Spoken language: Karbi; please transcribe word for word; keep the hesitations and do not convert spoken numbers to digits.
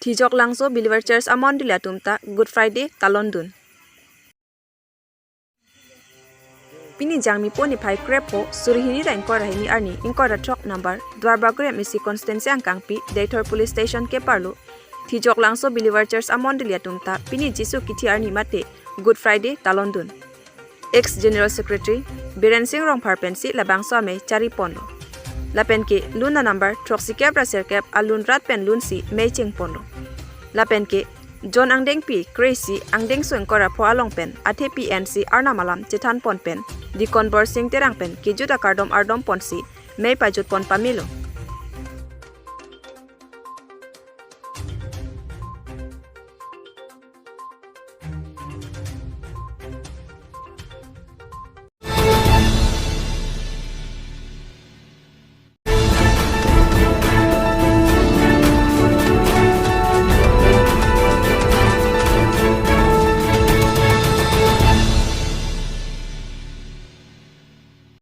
Tijok Langso Believer Church amondoli atum ta Good Friday talon dun. Pini Jangmi po niphai krepho, suri hini ra ingkoi ra hini arni, ingkoi ra throk number Duarbagori M A C constituency angkangpi Deithor Police Station keparlo Tijok Langso Believer Church amondoli atum ta pini Jisu kithi arni mate Good Friday talon dun. Ex General Secretary Biren Sing Rongphar pensi labangso amei chari ponlo. Lapen ke lun a number throksi kep ra sirkep alun rat pen lunsi mei cheng ponlo. Lapen ke John angdengpi kre-isi angdengso ingkoi ra pho along pen athepi ensi Arnam alam chethan pon pen Deacon Borsing Terang pen kejut akardom ardom ponsi mei pajut pon pamelo.